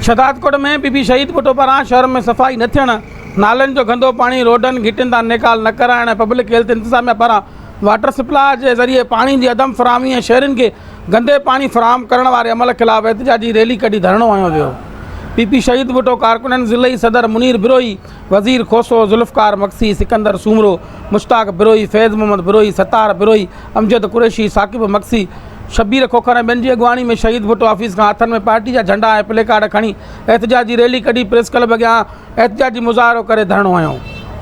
Shahdadkot ۾ P P شهيد ڀٽو پاران شهر ۾ صفائي نه ٿيڻ، نالن جو گندو پاڻي روڊن گهٽين تان نيڪال نه ڪرائڻ ۽ پبلڪ هيلٿ انتظاميا پاران واٽر سپلاء جي ذريعي پاڻي جي عدم فراهمي ۽ شهرين کي گندي پاڻي فراهم ڪرڻ واري عمل خلاف احتجاجي ريلي ڪڍي ڌرڻو هنيو ويو. پي پي شهيد ڀٽو ڪارڪنن ضلعي صدر منير بروهي، وزير کوسو، ذوالفقار مگسي، سڪندر سومرو، مشتاق بروهي، فيض محمد بروهي، ستار بروهي، امجد قريشي، ثاقب مگسي، شبير کوکر ۽ ٻين جي اڳواڻي ۾ شهيد ڀٽو آفيس کان هٿن ۾ پارٽي جا جهنڊا ۽ پلي ڪارڊ کڻي احتجاجي ريلي ڪڍي پريس ڪلب اڳيان احتجاجي مظاهرو ڪري ڌرڻو هنيو.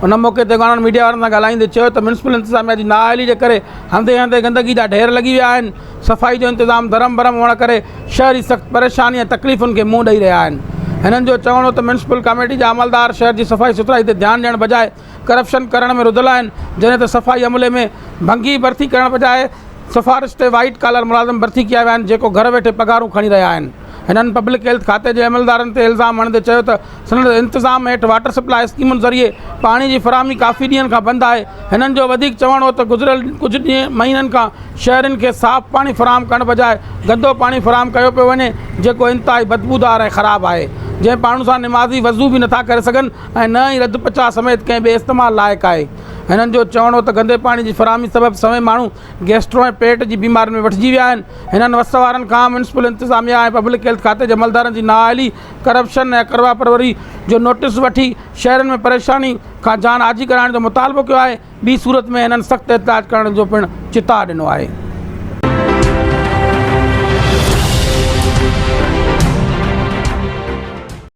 ان موقعي تي اڳواڻن ميڊيا وارن سان ڳالهائيندي چيو ته ميونسپل انتظاميا جي نااهلي جي ڪري هنڌين هنڌين گندگي جا ڍير لڳي ويا آهن، صفائي جو انتظام درهم برهم هئڻ ڪري شهري سخت پريشاني ۽ تڪليفن کي منهن ڏئي رهيا آهن. هنن جو چوڻ هو ته ميونسپل ڪاميٽي جا عملدار شهر جي صفائي سٿرائي تي ڌيان ڏيڻ بجاء ڪرپشن ڪرڻ ۾ رڌل آهن، جڏهن ته صفائي عملي ۾ ڀنگي ڀرتي ڪرڻ بجاء سفارش تي وائيٽ ڪالر ملازم ڀرتي ڪيا ويا آهن، جيڪو گهر ويٺي پگهارون کڻي رهيا آهن. هنن پبلڪ هيلٿ کاتي جي عملدارن تي الزام هڻندي چيو ته سندس انتظام هيٺ واٽر سپلاء اسڪيمن ذريعي پاڻي جي فراهمي ڪافي ڏينهن کان بند آهي. هنن جو وڌيڪ چوڻ هو ته گذريل ڪجهه ڏينهن مهينن کان شهرين کي صاف پاڻي فراهم ڪرڻ بجاء گندو پاڻي فراهم ڪيو پيو وڃي، جيڪو انتهائي بدبودار ۽ خراب آهي، جنهن پاڻي سان نمازي وضو به نٿا ڪري سگهن ۽ نه ئي رڌ پچاء سميت ڪنهن ٻئي استعمال لائق آهي. هنن جو چوڻ هو ته گندي پاڻي جي فراهمي سبب سوين ماڻهو گيسٽرو ۽ پيٽ جي بيمارين ۾ وٺجي ويا آهن. هنن وس وارن کان ميونسپل انتظاميا ۽ پبلڪ هيلٿ کاتي جي عملدارن جي نااهلي، ڪرپشن ۽ اقربا پروري جو نوٽيس وٺي شهرين ۾ پريشاني کان جان آجي ڪرائڻ جو مطالبو ڪيو آهي، ٻي صورت ۾ هنن سخت احتجاج ڪرڻ جو پڻ چتاء ڏنو آهي.